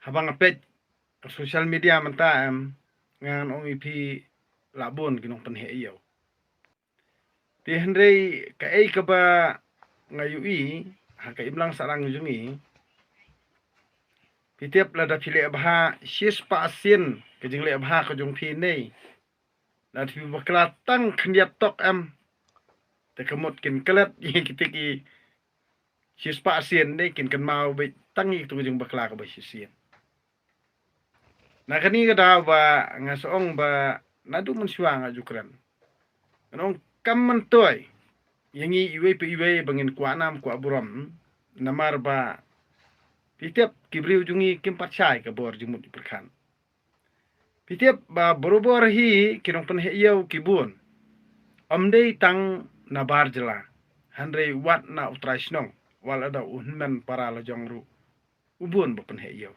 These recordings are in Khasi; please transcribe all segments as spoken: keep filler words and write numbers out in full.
Haba nga peit ka social media mynta em, ngan ong ïa phi la bun ki nongpynheh ïew. Te hynrei kaei kaba nga ïohi ha ka imlang sahlang jong ngi, phi tip lada phi leh bha shispah sien ka jingleh bha ka jong phi ne, lada phi bakla tang khyndiat tok em, te ka mut kin klet ïa kita ki shispah sien ne, kin kynmaw beit tang ïa kito ki jingbakla kaba shisien. Na kane ka daw ba nga sa ong ba naduh mynshuwa nga ju kren, nga ong kam myntoi ïa ngi iwei pa iwei ba ngin kwah nam kwah burom, namar ba phi tip ki briew jong ngi kim pat shai ka bor jingmut jingpyrkhat. Phi tip ba barabor hi ki nongpynheh ïew ki bun. Ym dei tang na bar jylla, hynrei wat na u trai shnong, wat lada u hynmen para la jong ruh u bun ba pynheh ïew.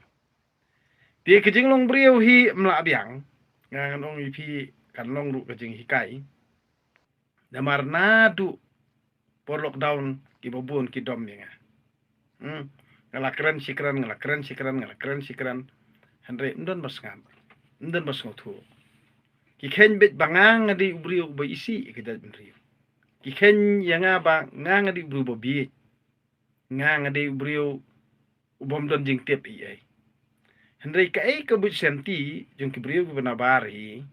Te ka jinglong briew hi ym lah biang, nga ngan ong ïa phi kan long ruh ka jinghikai. Namar naduh por lockdown kiba bun ki dom ïa nga. Hmm. Nga la kren shi kren, nga la kren shi kren, nga la kren shi kren. Hynrei ym don ba sngap, ym don ba sngewthuh. Ki kheiñ beit ba nga nga dei u briew uba isih ïa ka jaitbynriew. Ki kheiñ ïa nga ba nga nga dei u briew ba bieit, nga nga dei u briew u bym don jingtip ei ei. Hynrei kaei ka buit senti jong ki briew kiba nabar hi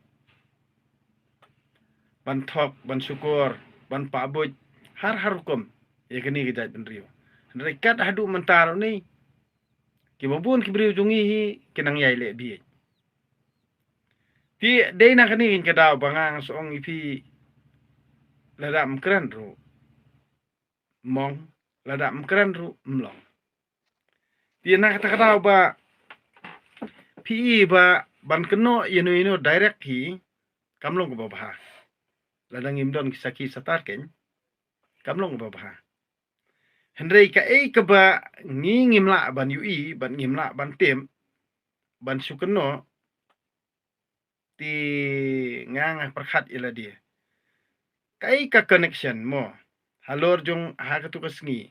ban thok, ban shukor, ban pahbuit har har rukom ïa kane ka jaitbynriew. Hynrei kat haduh mynta ruh ne, kiba bun ki briew jong ngi hi ki nang ïai leh bieit. Te dei na kane ka daw ba nga nga sa ong ïa phi, lada ym kren ruh mong, lada ym kren ruh ym long. Te na kata ka daw ba phi i ba ban kynnoh ïano ïano direct hi kam long kaba bha. Lada ngim don ki sakhi satar kein, kam long kaba bha. Hynrei kaei kaba ngi ngim lah ban ïohi, ban ngim lah ban tip, ban shu kynnoh, te nga nga pyrkhat ïa lade. Kaei ka connection mo halor jong ha katu ka sngi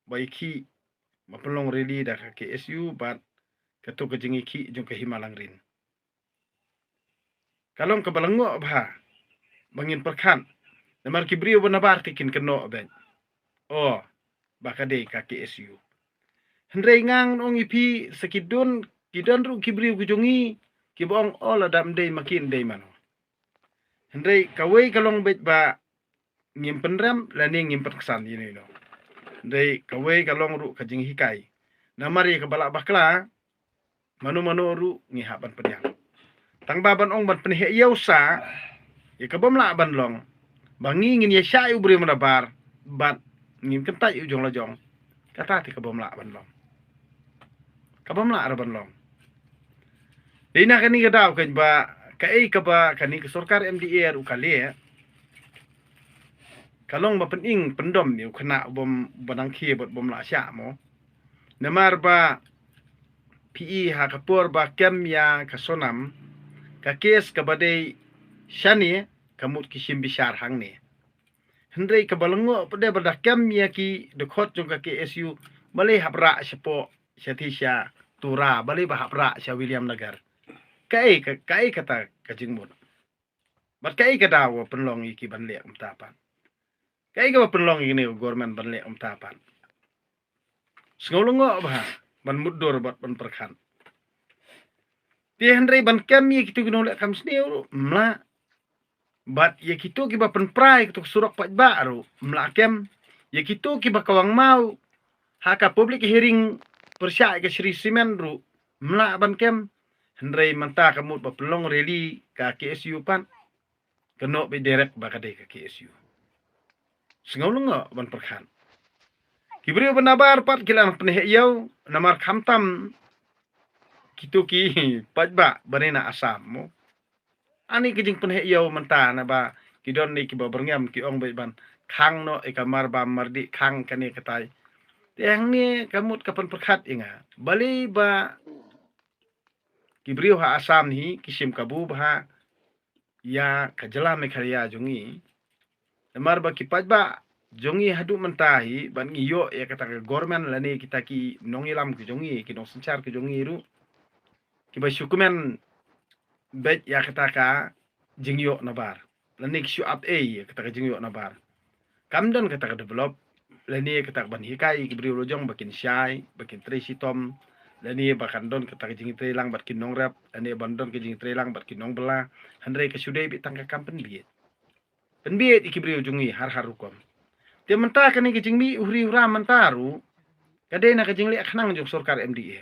ba ïa ki ba pynlong rally da ka K S U bad katu ka jingïakhih jong ka Hima Langrin. Ka long kaba lyngngoh bha ba ngin pyrkhat, namar ki briew ba nabar te kin kynnoh beit, o, ba ka dei ka K S U. Hynrei nga ngan ong ïa phi, sa ki don, ki don ruh ki briew ki jong ngi kiba ong, o, lada ym dei ma ki dei mano. Hynrei kawei ka long beit ba ngim pynrem lane ngim pynksan ïano ïano. Hynrei kawei ka long ruh ka jinghikai. Namar ïa kaba lah bakla, mano mano ruh ngi hap ban pdiang. Tang ba ban ong ban pynheh ïew sa ïa ka bym lah ban long, ba ngi ngin ïa shah ïa u briew ba nabar bad ngim kyntait ïa u jong la jong, kata te ka bym lah ban long. Ka bym lah ruh ban long. Dei na kane ka daw kein ba kaei kaba kane ka sorkar M D A ruh ka leh, ka long ba pynim pyndom ïa u khynnah u bym, ba dang khie bad bym lah shah mo. Namar ba phi i ha ka por ba kem ïa ka Sonam, ka kes kaba dei shane ka mut ki shim bishar hangne. Hynrei kaba lyngngoh pat de ba da kem ïa ki dkhot jong ka K S U, balei hap rah shapoh, sha Tisha, Tura, balei ba hap rah sha Williamnagar. Kaei ka, kaei kata ka jingmut. Bad kaei ka daw ba pynlong ïa ki ban leh kumta pat. Kaei kaba pynlong ïa kane ka government ban leh kumta pat. Sngew lyngngoh bha ban mutdur bad ban pyrkhat. Te hynrei ban kem ïa kito ki nongleh kam sniew ruh ym lah. Bad ïa kito kiba pynpra ïa kito ki surok paidbah ruh ym lah kem. Ïa kito kiba kawang maw ha ka public hearing pyrshah ïa ka Shree Cement ruh ym lah ban kem. Hynrei mynta ka mut ba pynlong rally ka K S U pat, ka noh beit direct ba ka dei ka K S U. Sngew lyngngoh ban pyrkhat. Ki briew ba nabar pat ki la nang pynheh ïew, namar khamtam kito ki paidbah ba na Assam mo. Ani ka jingpynheh ïew mynta naba ki don ne kiba byrngem ki ong beit ban khang noh ïa ka Marbam Mardih, khang kane katai. Te hangne ka mut ka pynpyrkhat ïa nga, balei ba ki briew ha Assam hi ki shim kabu bha ïa ka jylla Meghalaya jong ngi. Namar ba ki paidbah jong ngi haduh mynta hi, ban ngi ïoh ïa kata ka government lane kita ki nongïalam ki jong ngi, ki nongsynshar ki jong ngi ruh, kiba shu kmen beit ïa kata ka jingïoh nabar, lane ki shu ap ei ïa kata ka jingïoh nabar. Kam don kata ka develop, lane kata ka ban hikai ki briew lajong ba kin shai, ba kin trei shitom, lane ba kan don kata ka jingtrei lang bad ki nongrep, lane ban don ka jingtrei lang bad ki nongbylla. Hynrei ka shu dei beit tang ka kam pynbieit. Pynbieit ïa ki briew jong ngi har har rukom. Te mynta kane ka jingmih u hri u hra mynta ruh, ka dei na ka jingleh khnang jong sorkar M D A.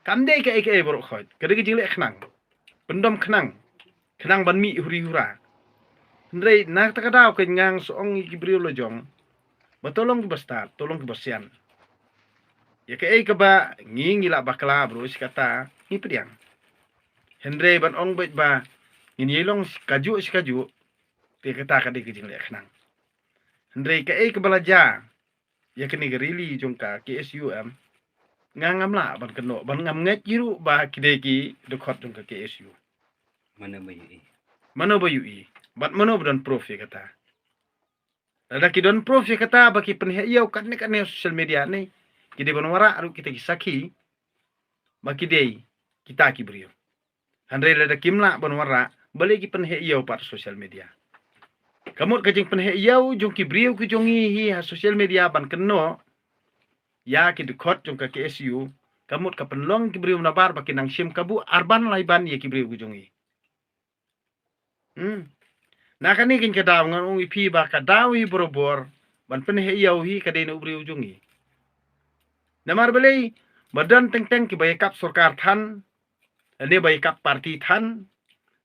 Kam dei kaei kaei baroh khoit, ka dei ka jingleh khnang. Pyndom khnang, khnang ban mih u hri u hra. Hynrei na kata ka daw ka ngang sa ong ïa ki briew lajong ba to long kiba stad, to long kiba sian. Ïa kaei kaba ngi ngi lah bakla baroh shi katta ngi pdiang. Hynrei ban ong beit ba ngin ïai long shi kajuh shi kajuh, te kata ka dei ka jingleh khnang. Hynrei kaei kaba la jia ïa kane ka rally jong ka K S U em, nga ngam lah ban kynnoh, ban ngam ngeit ruh ba ki dei ki dkhot jong ka K S U. Mano ba ïohi? Mano ba ïohi? Bad mano ba don proof ïa kata? Lada ki don proof ïa kata ba ki pynheh ïew katne katne social media ne, ki dei ban wanrah ruh kita ki sakhi ba ki dei kita ki briew. Hynrei lada kim lah ban wanrah, balei ki pynheh ïew pat social media? Ka mut ka jingpynheh ïew jong ki briew ki jong ngi hi ha social media ban kynnoh ïa ki dkhot jong ka K S U, ka mut ka pynlong ki briew nabar ba ki nang shim kabu arban laiban ïa ki briew ki jong ngi. Hmm. Na kane keiñ ka daw ngan ong ïa phi ba ka daw hi barabor ban pynheh ïew hi ka dei na u briew jong ngi. Namar balei? Ba don teng teng kiba ïakap sorkar than, ne ba ïakap party than.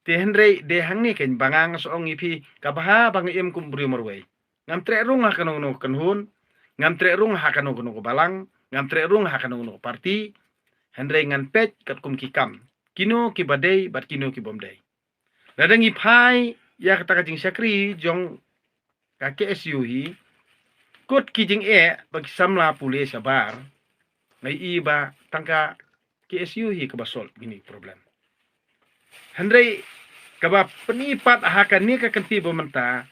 Te hynrei dei hangne keiñ ba nga nga sa ong ïa phi, ka bha ba nga im kum u briew marwei. Ngam treh rung ha kano kano ka kynhun, ngam treh rung ha kano kano ka balang, ngam treh rung ha kano kano ka party. Hynrei ngan peit katkum ki kam, kino kiba dei bad kino ki bym dei. Lada ngi phai ïa kata ka jingshakri jong ka K S U hi, kut ki jingeh ba ki samla pule shabar, nga ïohi ba tang ka K S U hi kaba solve kine ki problem. Hynrei kaba pyni pat ha kane ka kynti ba mynta,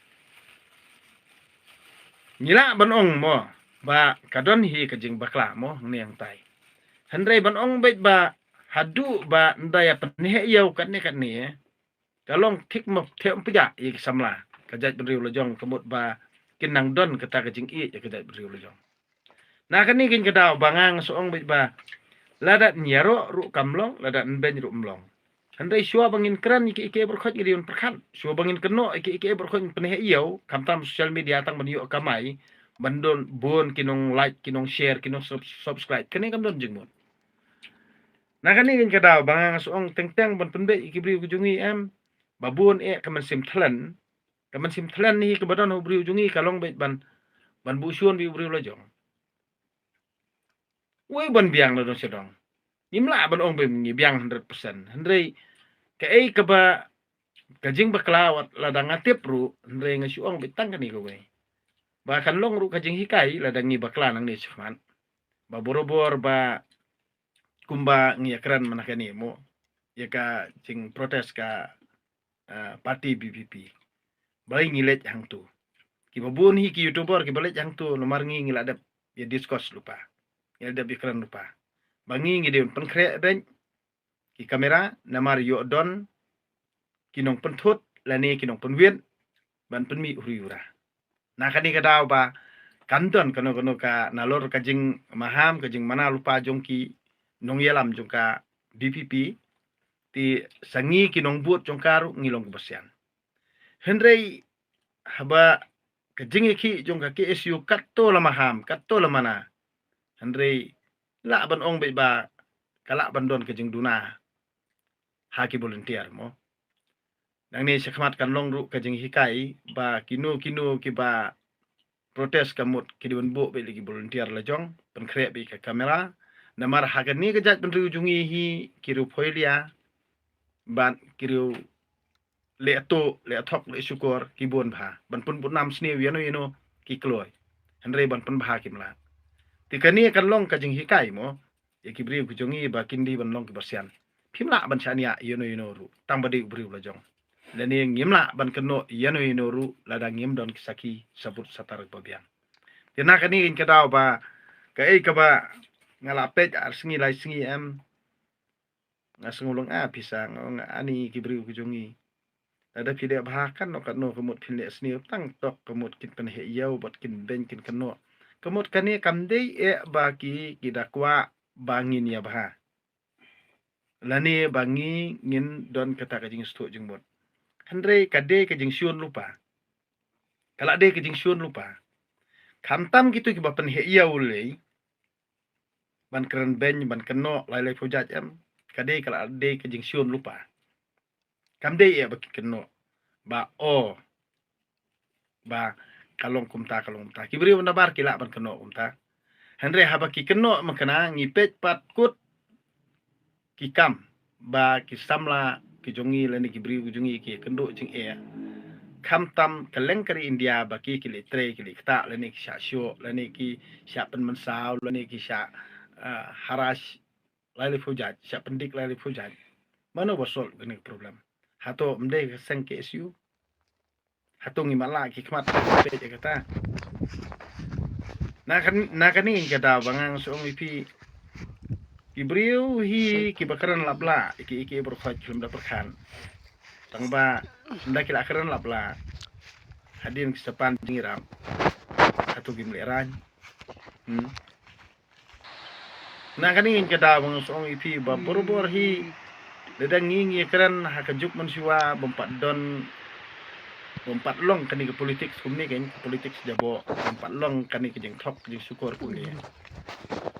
ngi lah ban ong mo ba ka don hi ka jingbakla mo hangne hangtai. Hynrei ban ong beit ba haduh ba ynda ïa pynheh ïew katne katne, ka long thik mo, thik mo pjah ïa ki samla ka jaitbynriew lajong, ka mut ba kin nang don kata ka jingïeit ïa ka jaitbynriew lajong. Na kane keiñ ka daw ba nga nga sa ong beit ba lada ïaroh ruh kam long, lada ïabeiñ ruh ym long. Hynrei shuwa ba ngin kren ïa kiei kiei baroh khoit ngi dei ban pyrkhat. Shuwa ba ngin kynnoh ïa kiei kiei baroh khoit ngi pynheh ïew, khamtam social media tang ban ïoh kamai, ban don bun ki nong like, ki nong share, ki nong sub-, subscribe. Kane kam don jingmut. Na kane keiñ ka daw ba nga nga sa ong teng teng ban pynbeit ïa ki briew ki jong ngi em, ba bun eh ka mynsiem thlen, ka mynsiem thlen hi kaba don ha u briew jong ngi ka long beit ban, ban buh shun beit u briew lajong. Wei ban biang la dong sha dong. Ngim lah ban ong ba ngi biang hundred percent. Hynrei kaei kaba ka jingbakla wat lada nga tip ruh, hynrei nga shu ong beit tang kane kawei. Ba kan long ruh ka jinghikai lada ngi bakla nangne shakhmat. Ba barabor ba kumba ngi ïakren mynta kane mo, ïa ka jingprotest ka, eh, party V P P. Balei ngi leit hangto? Kiba bun hi ki YouTuber kiba leit hangto, namar ngi ngi la dep ïa discuss lypa, ngi la dep ïakren lypa. Ba ngi ngi dei ban pynkhreh beit ki kamera, namar ïoh don ki nongpynthut lane ki nongpynwit ban pynmih u hri u hra. Na kane ka daw ba kan don kano kano ka nalor ka jingmaham, ka jingmana lypa jong ki nongïalam jong ka V P P, te sa ngi ki nongbud jong ka ruh ngi long kiba sian. Hynrei haba ka jingïakhih jong ka K S U katto la maham, katto la mana, hynrei lah ban ong beit ba ka lah ban don ka jingduna ha ki volunteer mo. Nangne shakhmat kan long ruh ka jinghikai ba kino kino kiba protest ka mut ki dei ban buh beit la ki volunteer lajong, pynkhreh beit ka kamera. Namar ha kane ka jaitbynriew jong ngi hi ki riew phoilia bad ki riew leh tuh, leh thok, leh shukor ki bun bha. Ban pynbud nam sniew ïano ïano ki kloi. Hynrei ban pynbha kim lah. Te kane kan long ka jinghikai mo ïa ki briew ki jong ngi ba kin dei ban long kiba sian. Phim lah ban shaniah ïano ïano ruh tang ba dei u briew lajong. lane ngim lah ban kynnoh ïano ïano ruh lada ngim don ki sakhi sabut satar ba biang. Te na kane ka daw ba kaei kaba nga la peit ar sngi lai sngi em, nga sngew long a pisa nga ong ani ki briew ki jong ngi. Lada phi leh bha katno katno ka mut phin leh sniew tang tok ka mut kin pynheh ïew bad kin beiñ kin kynnoh. Ka mut kane kam dei eh ba ki ki da kwah ba ngin ïa bha lane ba ngi ngin don kata ka jingsthoh jingmut. Hynrei ka dei ka jingshun lypa. Ka la dei ka jingshun lypa. Khamtam kito kiba pynheh ïew lei ban kren beiñ ban kynnoh lai lai phew jait em. Ka dei ka la dei ka jingshun lypa. Kam dei eh ba ki kynnoh ba o ba ka long kumta ka long kumta. Ki briew na bar ki lah ban kynnoh kumta. Hynrei haba ki kynnoh ma kane ngi peit pat kut ki kam ba ki samla ki jong ngi lane ki briew ki jong ngi ki kynduh jingeh. Khamtam ka leng ka ri India ba ki ki leh trei ki leh ktah lane ki shah shoh lane ki shah pynmynsaw lane ki shah ah, harass lai lai phew jait, shah pyndik lai lai phew jait. Mano ba solve kane ka problem? Hato ym dei ka seng K S U? Hato ngi mala ki khmat ka peit ïa kata? Na kan na kane ka daw ba ngan shu ong ïa phi ki briew hi kiba kren lap lah ïa ki ïa ki baroh khoit khlem da pyrkhat. Tang ba ynda ki la kren lap lah hadien ki sa pan jingïarap hato kim leh raiñ. Hmm. Na kane ka daw ba ngan shu ong ïa phi ba barabor hi lada ngi ngi kren ha ka juk mynshuwa bym pat don bym pat long kane ka politics kumne ka politics jaboh bym pat long kane ka jingthok jingshukor kumne.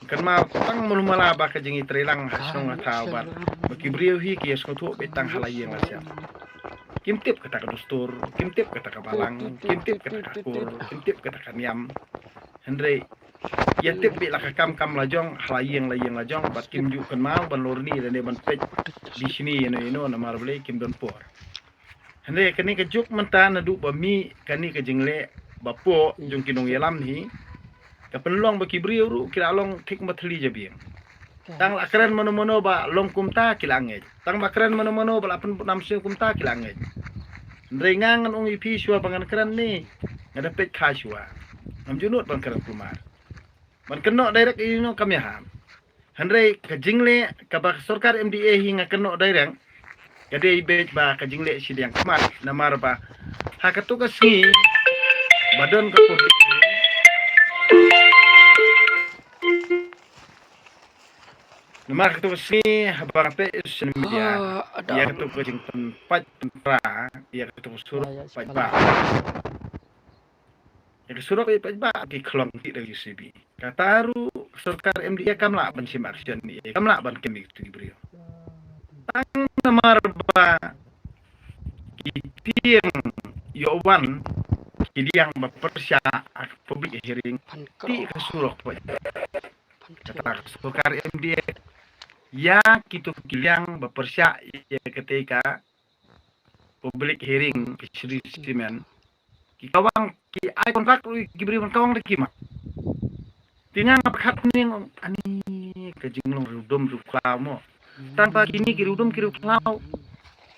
Kan ma tang malu mala ba ka jingïatreilang ha shnong ha thaw bad ba ki briew hi ki ïa sngewthuh beit tang ha la ïing la sem. Kim tip kata ka dustur, kim tip kata ka balang, kim tip kata ka kur, kim tip kata ka niam. Hynrei ïa tip beit la ka kam kam la jong ha la ïing la ïing la jong bad kim ju kynmaw ban lorni lane ban peit di shini ïano ïano namar balei kim don por. Hynrei kane ka juk mynta naduh ba mih kane ka jingleh ba poh jong ki nongïalam hi ka pynlong ba ki briew ruh ki la long thik ma thli jabieng. Tang la kren mano mano ba long kumta ki la ngeit. Tang ba kren mano mano ba la pynbud nam siew kumta ki la ngeit. Hynrei nga ngan ong ïa phi shuwa ba ngan kren ne nga da peit kha shuwa. Ngam ju nud ban kren kulmar. Ban kynnoh direct ïa ino kam ïahap. Hynrei ka jingleh kaba ka sorkar M D A hi nga kynnoh direct ka dei beit ba ka jingleh shiliang khmat namar ba ha kato ka sngi ba don ka public hearing. Namar kato ka sngi haba nga peit social media ïa kato ka jingpynpait pynpra ïa kato ka surok paidbah. Ïa ka surok ïa paidbah ki khlong ki da U C B. Kata ruh sorkar M D A kam lah ban shim action ïa kam lah ban kem ïa ki briew. Tang namar ba ki tieng ïoh wan ki liang ba pyrshah ha ka public hearing ti ka surok paidbah. Kata ka sorkar M D A ïa kito ki liang ba pyrshah ïa kata ka public hearing ki sri simen ki kawang ki ai kontrak ruh ki briew ban kawang da ki ma. Ti nga nga pyrkhat ning ani ka jinglong riewdom riewkhlaw mo. Tang ba kini ki riewdom ki riewkhlaw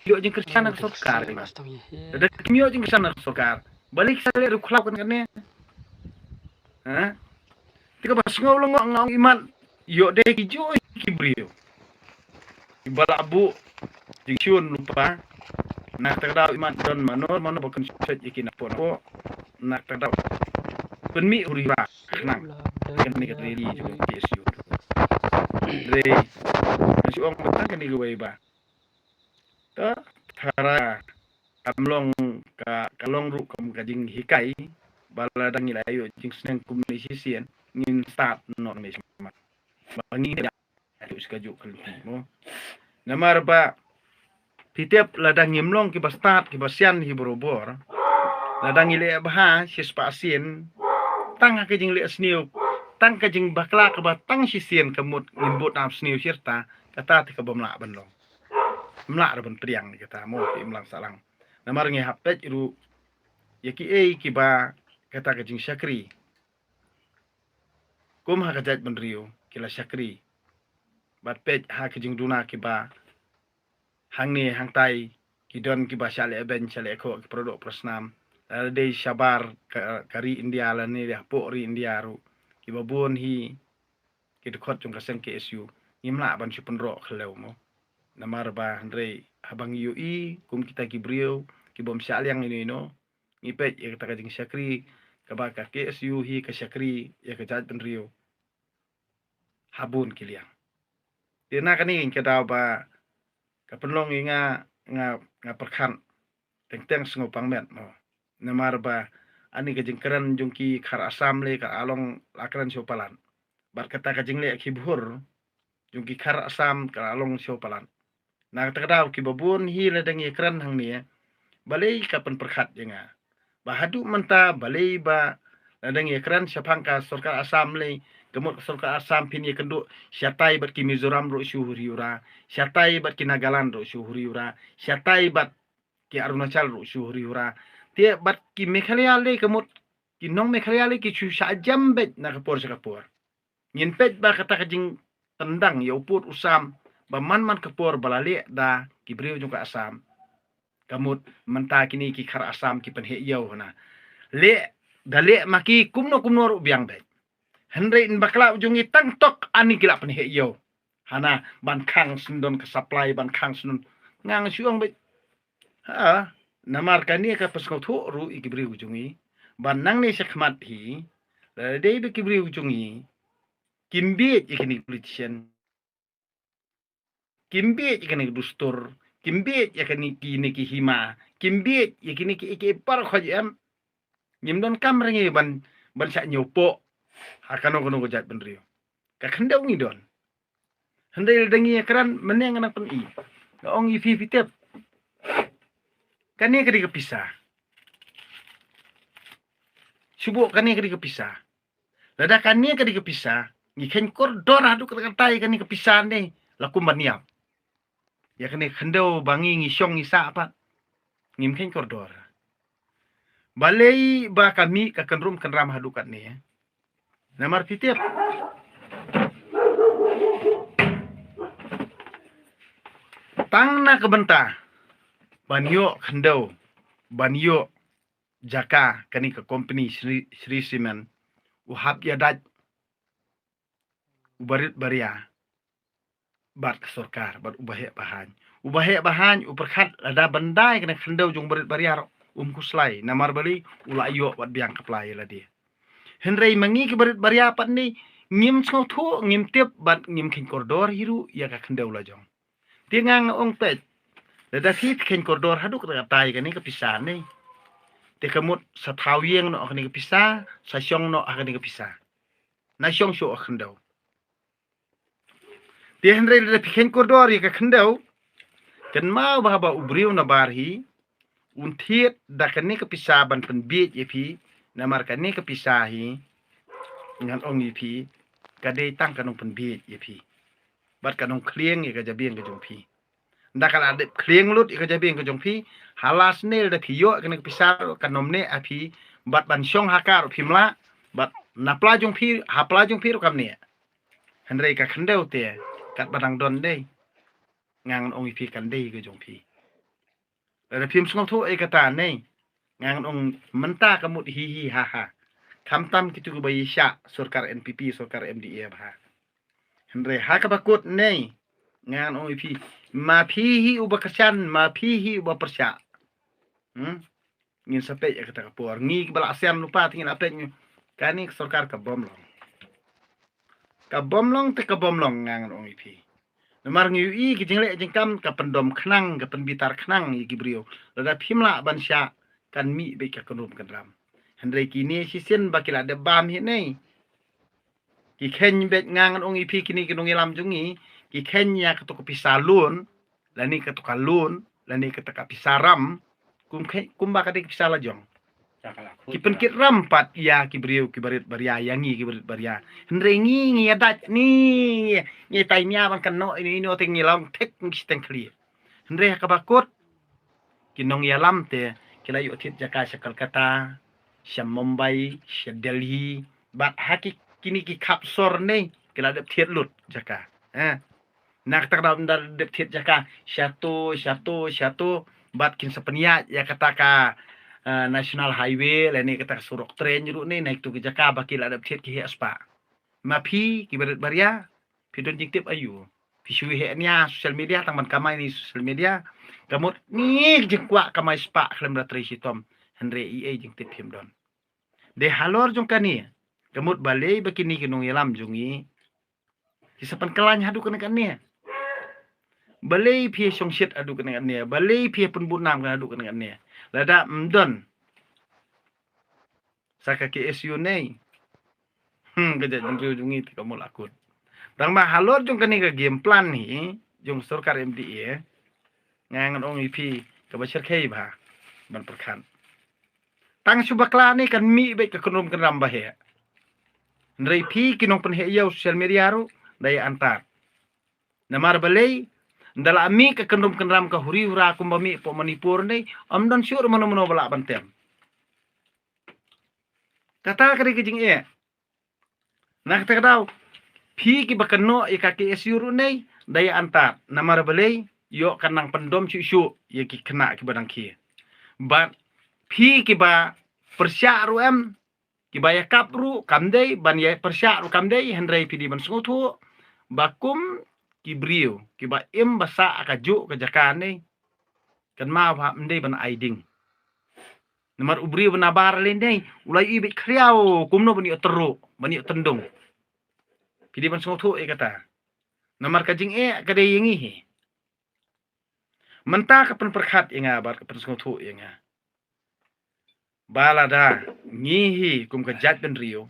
ïoh jingkyrshan na ka sorkar. Da kim ïoh jingkyrshan na ka sorkar. Balei ki sa leh riewkhlaw kan kane. Ha? Te kaba sngew lyngngoh nga ong imat ïoh dei ki joi ki briew. Kiba la buh jingshun lypa. Na kata ka daw imat don mano mano ba kynshet ïa ki napoh napoh. Na kata ka daw pynmih huri hura khnang kane ka rally jong K S U. Dei nga shu ong ba tang kane kawei ba. Ta thara kam long ka ka long ruh kam ka jinghikai ba la dang ila ïoh jingsneng kumne shisien ngin start noh ne shima. Ba ngin ïa ïoh shika juk kali mo. Namar ba phi tip la dang ngim long kiba start kiba sian hi barobor. La dang ila bha shispah sien tang ha ka jingleh sniew tang ka jingbakla kaba tang shisien ka mut ngin bud ap sniew shirta kata te kaba mlah ban long. Mlah ra ban pdiang ni kata mo ki imlang salang. Namar ngi hap peit ruh ïa ki ei kiba kata ka jingshakri. Kum ha ka jait bynriew ki la shakri. Bad peit ha ka jingduna kiba hangne hangtai Ki don kiba shah leh beiñ shah leh khoh ki para doh para snam. Lada dei shabar ka, ka ri India lane dei hapoh ri India ruh, kiba bun hi ki dkhot jong ka seng K S U, ngim lah ban shu pynroh khlem mo. Namar ba hynrei haba ngi ïohi kum kita ki briew ki bym shah liang ino ino, ngi peit ïa kata ka jingshakri kaba ka K S U hi ka shakri ïa ka jaitbynriew ha bun ki liang. Te na kane ka daw ba ka pynlong ïa nga, nga, nga pyrkhat teng teng sngewpang met mo. Namar ba ani ka jingkren jong ki khar Assam lei ka la long la kren shuh palat. Bad kata ka jingleh ki bhur jong ki khar Assam ka la long shuh palat. Na kata ka daw kiba bun hi lada ngi kren hangne, balei ka pynpyrkhat ïa nga. Ba haduh mynta balei ba lada ngi kren shaphang ka sorkar Assam lei, ka mut ka sorkar Assam phin ïakynduh shatai bad ki Mizoram ruh shu huri hura, shatai bad ki Nagaland ruh shu huri hura, shatai bad ki Arunachal ruh shu huri hura. Te bad ki Meghalaya lei ka mut ki nong Meghalaya lei ki shu shah jem beit na ka por sha ka por. Ngin peit ba kata ka jingtyndang ïa u pud u sam ba man man ka por ba la leh da ki briew jong ka Assam. Ka mut mynta kine ki khar Assam ki pynheh ïew hana. Leh da leh ma ki kumno kumno ruh biang beit. Hynrei in bakla u jong ngi tang tok ani ki la pynheh ïew. Hana ban khang sngewdon ka supply ban khang sngewdon. Nga nga shu ong beit. Ha, namar kane ka pynsngewthuh ruh ïa ki briew jong ngi. Ban nangne shakhmat hi, lada dei ba ki briew jong ngi kim bieit ïa kine ki politician, kim bieit ïa kine ki dustur, kim bieit ïa kine ki, kine ki hima, kim bieit ïa kine ki, ki baroh khoit em. Ngim donkam re ngi ban, ban shah ñiewpoh ha kano kano ka jaitbynriew. Ka khyndew ngi don. Hynrei lada ngi ïakren mynne nga nang pyni. Nga ong ïa phi phi tip. Kane ka dei ka pisa. Shu buh kane ka dei ka pisa. Lada kane ka dei ka pisa, ngi kheiñ kordor haduh katta katta ïa kane ka pisa ne, la kum ban ïap. Ïa kane ka khyndew ba ngi ngi shong ngi sah pat. Ngim kheiñ kordor. Balei ba ka mih ka kynrum kynram haduh katne? Namar phi tip, tang na ka bynta ban ïoh khyndew, ban ïoh jaka, kane ka company Shree, Shree Cement u hap ïadait u barit baria bad ka sorkar, bad u baheh bahaiñ. U baheh bahaiñ u pyrkhat lada ban dai kane ka khyndew jong u barit baria ruh um khuslai, namar balei, u la ïoh wat biang ka pla ïa lade. Hynrei ma ngi ki barit baria pat ne, ngim sngewthuh, ngim tip, bad ngim kheiñ kordor hi ruh ïa ka khyndew la jong. Te nga nga ong peit, lada phi kheiñ kordor haduh katta katta ïa kane ka pisa ne, te ka mut sa thaw ïeng noh ha kane ka pisa, sa shong noh ha kane ka pisa. Na shong shuh ha ka khyndew. Te hynrei lada phi kheiñ kordor ïa ka khyndew, kynmaw ba haba u briew na bar hi un thied da kane ka pisa ban pynbieit ïa phi, namar kane ka pisa hi, ngan ong ïa phi, ka dei tang ka nongpynbieit ïa phi. Bad ka nongkhlieng ïa ka jabieng ka jong phi. Nda ka la dep khlieng lut ïa ka jabieng ka jong phi, ha la snem lada phi ïoh ïa kane ka pisa ruh kan ym neh ha phi, bad ban shong ha ka ruh phim lah, bad na pla jong phi, ha pla jong phi ruh kam neh. Hynrei ka khyndew te, katba dang don dei, nga ngan ong ïa phi kan dei ka jong phi. Lada phim sngewthuh ïa kata ne, nga ngan ong mynta ka mut hi hi ha ha. Khamtam kito kiba ïashah sorkar N P P, sorkar M D A bha. Hynrei ha kaba kut ne, nga ngan ong ïa phi, ma phi hi uba kyrshan, ma phi hi uba pyrshah. Hmm? Ngin sa peit ïa kata ka por. Ngi kiba la sian lypa te ngin la peit ngi. Kane ka sorkar ka bym long. Ka bym long te ka bym long, nga ngan ong ïa phi. Namar ngi ïohi ki jingleh jingkam ka pyndom khnang, ka pynbitar khnang ïa ki briew. Lada phim lah ban shah, kan mih beit ka kynrum kynram. Hynrei kine shisien ba ki la dep bam hi ne, ki kheiñ beit, nga ngan ong ïa phi, kine ki nongïalam jong ngi, ki kheiñ ïa kato ka pisa loan, lane kato ka loan, lane kato ka pisa ram, kum kheiñ, kumba ka dei ka pisa la jong. Ki pynkit ram pat ïa ki briew ki barit baria, ïa ngi ki barit baria. Hynrei ngi ngi ïadait ne, ngi, ngi tai nia ban kynnoh ino ino te ngi long thik ngi shiteng khlieh. Hynrei ha kaba kut, ki nongïalam te ki la ïoh thied jaka sha Kolkata, sha Mumbai, sha Delhi, bad ha ki, kine ki khap sor ne ki la dep thied lut jaka. Eh. Na kata ka daw nda dep thied jaka shato, shato, shato, Bad kin sa pynïaid ïa kata ka, eh, National Highway lane kata ka surok train ruh ne, na kitu ki jaka ba ki la dep thied ki heh spah. Ma phi ki barit baria, phi don jingtip aïu? Phi shu heh nia social media, tang ban kamai ni social media. Ka mut ngi jingkwah kamai spah khlem da trei shitom. Hynrei ei ei jingtip phim don. Dei halor jong kane, ka mut balei ba kine ki nongïalam jong ngi ki sa pynkylla haduh kane kane. Balei phi shongshit haduh kane kane? Balei phi pynbun nam haduh kane kane? Lada ym don sa ka K S U nei, hmm, ka jaitbynriew jong ngi te ka mut la kut. Tang ba halor jong kane ka game plan hi jong sorkar M D A, nga ngan ong ïa phi kaba shyrkhei bha ban pyrkhat. Tang shu bakla ne kan mih beit ka kynrum kynram ba heh. Hynrei phi ki nongpynheh ïa u social media ruh da ïa antar. Namar balei? Nda la mih ka kynrum kynram ka huri hura kumba mih hapoh Manipur ne, ym don shuh ruh mano mano ba lah ban tem. Kata ka dei ka jingeh. Na kata ka daw, phi kiba kynnoh ïa ka K S U ruh ne, da ïa antar. Namar balei? Ïoh kan nang pyndom shuh shuh ïa ki khynnah kiba dang khie. Bad phi kiba pyrshah ruh em, kiba ïakap ruh kam dei, ban ïa pyrshah ruh kam dei, hynrei phi dei ban sngewthuh ba kum ki briew kiba im ba sah ha kajuh ka jaka ne, kan mut ba ym dei ban ai ding. Namar u briew ba nabar lei ne, u la ïohi beit khriaw kumno ban ïoh tyrwa, ban ïoh tyndung. Phi dei ban sngewthuh ïa kata. Namar ka jingeh ka dei ïa ngi hi. Mynta ka pynpyrkhat ïa nga bad ka pynsngewthuh ïa nga ba lada ngi hi kum ka jaitbynriew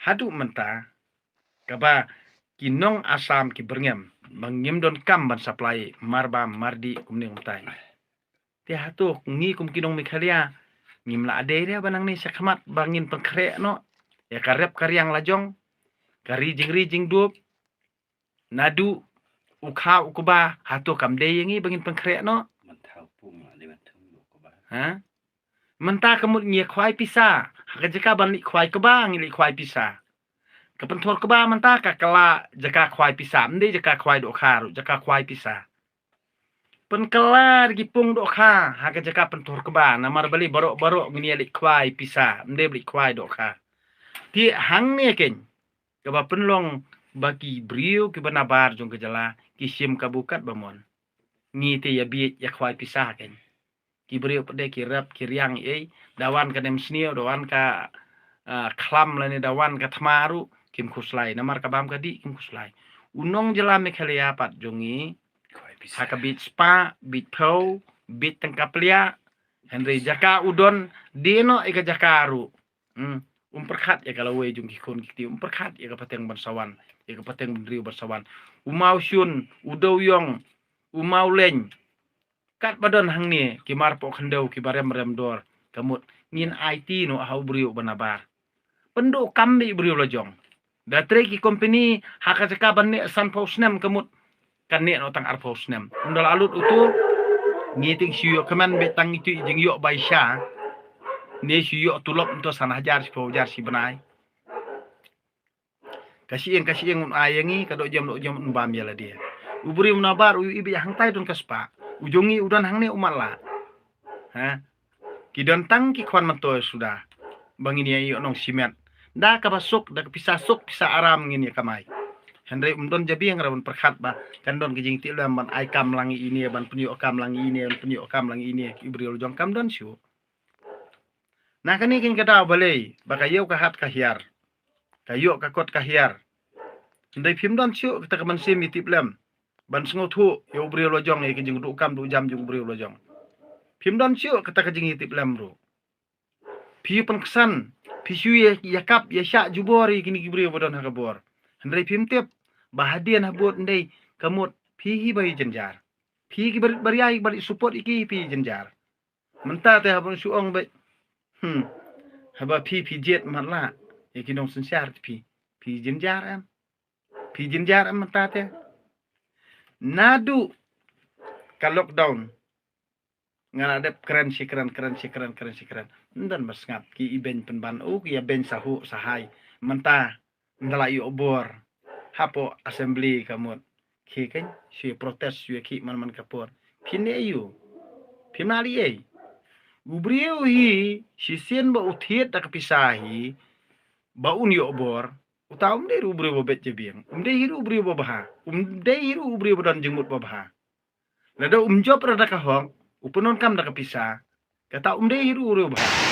haduh mynta, kaba ki nong Assam ki byrngem ba ngim don kam ban supply marbam mardih kumne kumtai. Te hato ngi kum ki nong Meghalaya ngim lah dei re ba nangne shakhmat ba ngin pynkhreh noh ïa ka rep ka riang la jong, ka ri jingri jingdup, naduh u kha u kba, hato kam dei ïa ngi ba ngin pynkhreh noh? Mynta u pung la dei ban thung u kba. Ha? Mynta ka mut ngi ïa khwai pisa ha ka jaka ban leit khwai kba, ngi leit khwai pisa. Ka pynthor kba mynta ka kylla jaka khwai pisa, ym dei jaka khwai dohkha ruh, jaka khwai pisa. Pynkylla da ki pung dohkha ha ka jaka pynthor kba, namar balei? Baroh baroh ngin ïa leit khwai pisa, ym dei ba leit khwai dohkha. Te hangne keiñ kaba pynlong ba ki briew kiba nabar jong ka jylla ki shim kabu katba mon. Ngi te ïa bieit ïa khwai pisa keiñ. Ki briew pat de ki rep ki riang ei, da wan ka nemsniew, da wan ka, ah, khlam lane da wan ka thma ruh kim khuslai, namar ka bam ka dih kim khuslai. U nong jylla Meghalaya pat jong ngi, khwai pisa, ha ka bieit spah, bieit phew, bieit tyngka pliah, hynrei jaka u don, die noh ïa ka jaka ruh. Hmm. Um pyrkhat ïa ka lawei jong ki khun ki kti, um pyrkhat ïa ka pateng ban sa wan, ïa ka pateng bynriew ban sa wan. U Mawshun, u Dewïong, u Mawleiñ, katba don hangne ki mar poh khyndew kiba rem rem dor, ka mut ngin aiti noh ha u briew ba nabar. Pynduh kam beit u briew la jong. Da trei ki company ha ka jaka ban neh sanphew snem, ka mut kan neh noh tang arphew snem. Ynda la lut uto, ngi te shu ïoh kmen beit tang itu i jingïoh bai sha, ne shu ïoh tulop nto san hajar shiphew hajar shi bnai. Ka shyieng ka shyieng un ai ïa ngi, ka dohjem dohjem un bam ïa lade. U briew u nabar u ïohi beit hangtai don ka spah. U jong ngi u don hangne u matlah. Ha? Ki don tang ki khwan myntoi suda ba ngin ïa ïoh nong shimet. Da kaba suk, da ka pisa suk pisa aram ngin ïa kamai. Hynrei um don jabieng ra ban pyrkhat ba kan don ka jingtiplem ban ai kam lang ïa ine, ban pynïoh kam lang ïa ine, ban pynïoh kam lang ïa ine, ki briew la jong kam don shuh. Na kane keiñ ka daw balei ba ka ïew ka hat ka hiar, ka ïoh ka kot ka hiar. Hynrei phim don shuh kata ka mynsiem ïatiplem ban sngewthuh ïa u briew la jong, ïa ka jingduh kam duh jam jong u briew la jong. Phim don shuh kata ka jingïatiplem ruh. Phi pynksan, phi shu ïa, ïa kap ïa shah jubor ïa kine ki briew ba don ha ka bor. Hynrei phim tip ba hadien habud ndei ka mut phi hi ba ïa jynjar. Phi ki barit baria ïa ki barit support ïa ki phi jynjar. Mynta te haba shu ong beit, hmm, haba phi phi jied matlah ïa ki nongsynshar phi, phi jynjar em? Phi jynjar em mynta te? Naduh ka lockdown nga la dep kren shi kren, kren shi kren, kren shi kren. Ym don ba sngap, ki ibeiñ pynban u, ki ïa beiñ sahuh sahai. Mynta ynda la ïoh bor hapoh assembly ka mut, khie keiñ shu ïa protest, shu ïa khih man man ka por. Phin ïa ïoh Phim lah leh ei. U briew hi, shisien ba u thied da ka pisa hi, ba un ïoh bor, uta um dei ruh u briew ba beit jabieng. Um dei hi ruh u briew ba bha. Um dei hi ruh u briew ba don jingmut ba bha. Lada um jop ruh da ka hok, u pyndonkam da ka pisa, kata um dei hi ruh u briew ba bha.